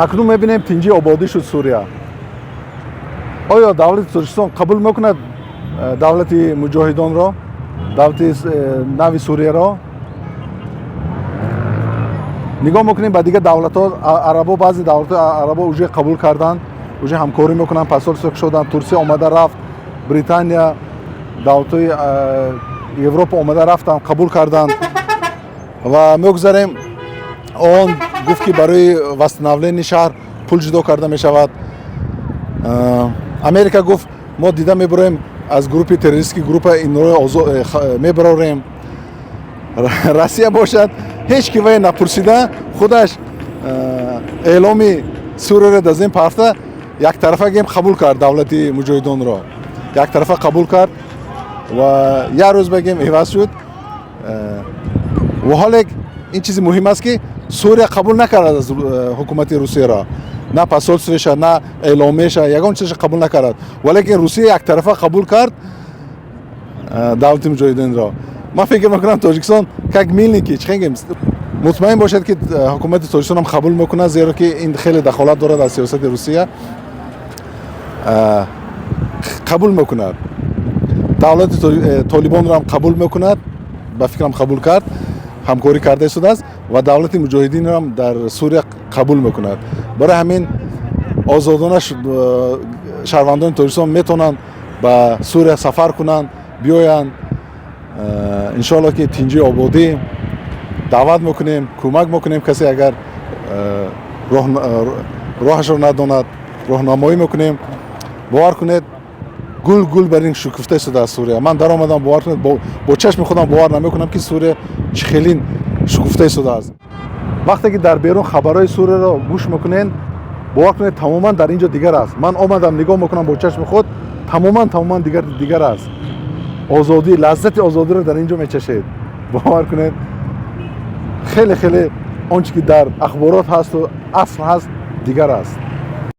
Акнун мебинем, тинҷӣ, ободӣ шуд Сурия. Оё давлати Тоҷикистон қабул мекунад давлати муҷоҳидонро, давлати нави Сурияро? Нигоҳ мекунем ба дигар давлатҳо, арабо. Баъзе давлатҳои арабо уже қабул карданд, уже ҳамкорӣ мекунанд, посольство шуданд. Турсия омада рафт, Британия, давлатҳои Европа омада рафтанд, қабул карданд. Ва мегузарем. Он гуфт, ки барои восстановление шаҳр пул ҷудо карда мешавад. Америка гуфт, мо дида мебароем, аз группи террористский группа инро мебарорем. Россия бошад, ҳеҷ ки вай напурсида, худаш эъломи Сурияро дар зем пафта, яктарафа гем қабул кард, давлати муҷоҳидонро яктарафа қабул кард ва як рӯз бегем иваз шуд. Ва ҳоле ин чизи муҳим аст, ки Сурия қабул накард аз ҳукумати Русияро, на посольствоша, на эъломияша, ягон чизаша қабул накард, валекин Русия яктарафа қабул кард давлати муҷоҳидинро. Ман фикр мекунам, Тоҷикистон как миленький, чӣ гем, мутмаин бошад, ки ҳукумати Тоҷикистон ҳам қабул мекунад, зеро ки ин хеле дахолат дорад аз сиёсати Русия. Қабул мекунад, давлати Толибонро ҳам қабул мекунад. Ба фикрам, қабул кард, ҳамкорӣ карда истодааст ва давлати муҷоҳидинро ҳам дар Сурия қабул мекунад. Барои ҳамин озодона шаҳрвандони Тоҷикистон метавонанд ба Сурия сафар кунанд, биёянд. Иншоалло, ки тинҷи, ободӣ даъват мекунем, кӯмак мекунем. Касе агар роҳашро надонад, роҳнамоӣ мекунем. Бовар кунед, гул гул бар ин шукуфта истодааст Сурия. Ман даромадам, бовар кунед, бо чашми худам бовар намекунам, ки Сурия чӣ хелин шукуфта истодааст. Вақте ки дар берун хабарҳои Сурияро гӯш мекунед, бовар кунед, тамоман дар ин ҷо дигар аст. Ман омадам, нигоҳ мекунам бо чашми худ, тамоман, тамоман дигар, дигар аст. Озодӣ, лаззати озодиро дар ин ҷо мечашед. Бовар кунед, хеле, хеле он чи ки дар ахборот ҳасту асл ҳаст, дигар аст.